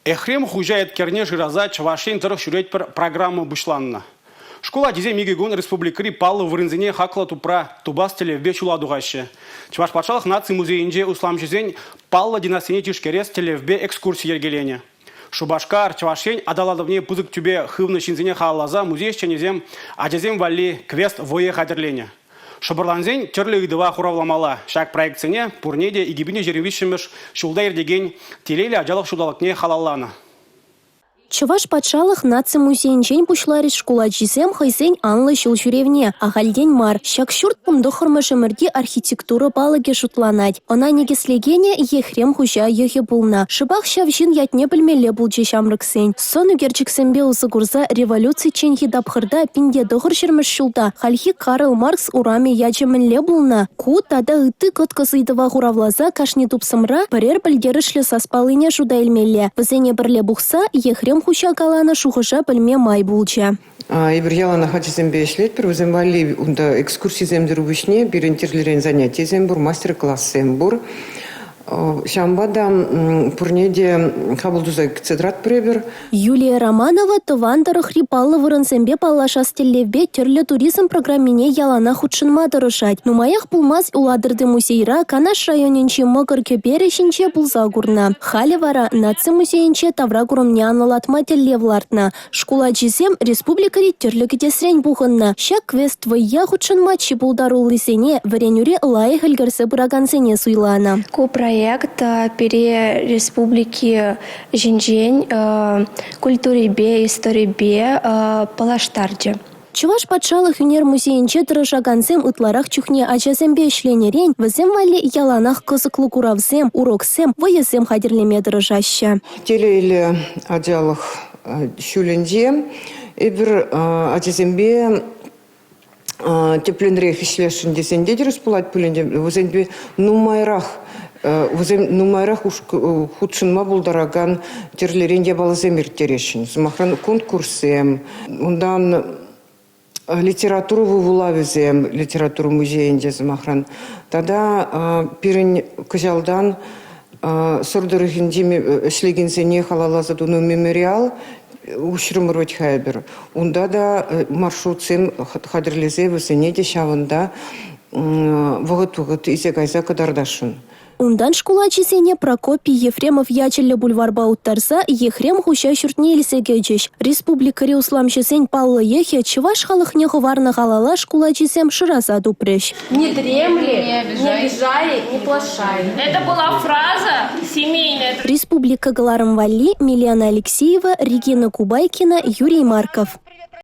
Ехрем хуҫа еткерне шыраса Чӑваш Ен тӑрӑх ҫӳретпӗр программа пуҫланнӑ. Шкул ачисем икӗ кун республикӑри паллӑ вырӑнсене хаклӑ тупра тупас тӗллевпе ҫула тухаҫҫӗ. Чӑваш патшалӑх наци музейӗнче усламҫӑсен паллӑ династине тишкерес тӗллевпе экскурси йӗркеленӗ. Шупашкар, Чӑваш Ен аталанӑвне пысӑк тӳпе хывнӑ ҫынсене халалласа музей ӗҫченӗсем ачасем валли квест-вӑйӑ хатӗрленӗ. Шӑпӑрлансен тӗрлӗ ыйтӑва хуравламалла. Ҫак проектсене пурне те 2023 ҫулта иртекен Телейлӗ ачалӑх ҫулталӑкне халалланӑ. Чӑваш патшалӑх наци музейӗнчен пуҫларӗҫ шкул ачисем хӑйсен анлӑ ҫул ҫӳревне. Ахальтен мар. Ҫак ҫурт 19-мӗш ӗмӗрти архитектура палӑкӗ шутланать. Ӑна никӗслекенӗ Ехрем хуҫа йӑхӗ пулнӑ. Шӑпах ҫав ҫын ятне пӗлмелле пулчӗ ҫамрӑксен. Сӑн ӳкерчӗксемпе усӑ курса революцичченхи тапхӑрта 1900-мӗш ҫулта хальхи Карл Маркс урамӗ ячӗ мӗнле пулнӑ? Ку тата ытти кӑткӑс ыйтӑва хуравласа кашни тупсӑмра пӗрер пӗлтерӗшлӗ саспаллине шута илмелле. Вӗсене пӗрле пухса Ехрем хуҫа каланӑ шухӑша пӗлме май пулчӗ. Эпир яланах ачасемпе ӗҫлетпӗр. Вӗсем валли унта экскурсисемсӗр пуҫне пирӗн тӗрлӗрен занятисем пур, мастер-классем пур. Ҫавӑнпа та пурне те хапӑл туса кӗтсе тӑратпӑр эпир. Юлия Романова тӑван тӑрӑхри паллӑ вырӑнсемпе паллашас тӗллевпе тӗрлӗ туризм программине яланах хутшӑнма тӑрӑшать. Нумаях пулмасть Улатӑрти музейра Канаш районӗнчи Мӑкӑр кӗперӗ ҫинче пулса курнӑ. Халӗ вара Наци музейӗнче тавра курӑмне анлӑлатма тӗллев лартнӑ. Шкул ачисем республикӑри тӗрлӗ кӗтесрен пухӑннӑ. Ҫак квест-вӑййа хутшӑнма чи пултаруллисене, вӗренӳре лайӑх ӗлкӗрсе пыракансене суйланӑ. Ку проект пире республики ҫинчен культурипе, историпе паллаштарчӗ. Чӑваш патшалӑх ӳнер музейӗнче тӑрӑшакансем ытларах чухне ачасемпе ӗҫленӗрен вӗсем валли яланах кӑсӑклӑ куравсем, уроксем, вӑйӑсем хатӗрлеме тӑрӑшаҫҫӗ. Телейлӗ ачалӑх ҫулӗнче эпир ачасемпе тӗплӗнрех ӗҫлесшӗн тесен те тӗрӗс пулать пулин те вӗсемпе нумайрах вӗсем нумайрах хутшӑнма пултаракан тӗрлӗрен япаласем ирттереҫҫӗ. Сӑмахран, конкурссем, унтан литература вулавӗсем литература музейӗнче, сӑмахран. Тата пирӗн кӑҫалтан Сӑр тӑрӑхӗнчи ӗҫлекенсене халалласа тунӑ мемориал уҫрӑмӑр вӗт-ха эпир. Унта та маршрутсем хатӗрлесе вӗсене те ҫавӑнта вӑхӑт-вӑхӑт илсе кайса кӑтартасшӑн. Унтан шкул ачисене Прокопий Ефремов ячӗллӗ бульварпа уттарса Ехрем хуҫа ҫуртне илсе кӗчӗҫ. Республикӑри усламҫӑсен паллӑ йӑхӗ чӑваш халӑхне хӑварнӑ халала шкул ачисем шыраса тупрӗҫ. Не дремли, не обижай, не плашай. Это была фраза семейная. Республика кӑларӑм валли Милена Алексеева, Регина Кубайкина, Юрий Марков.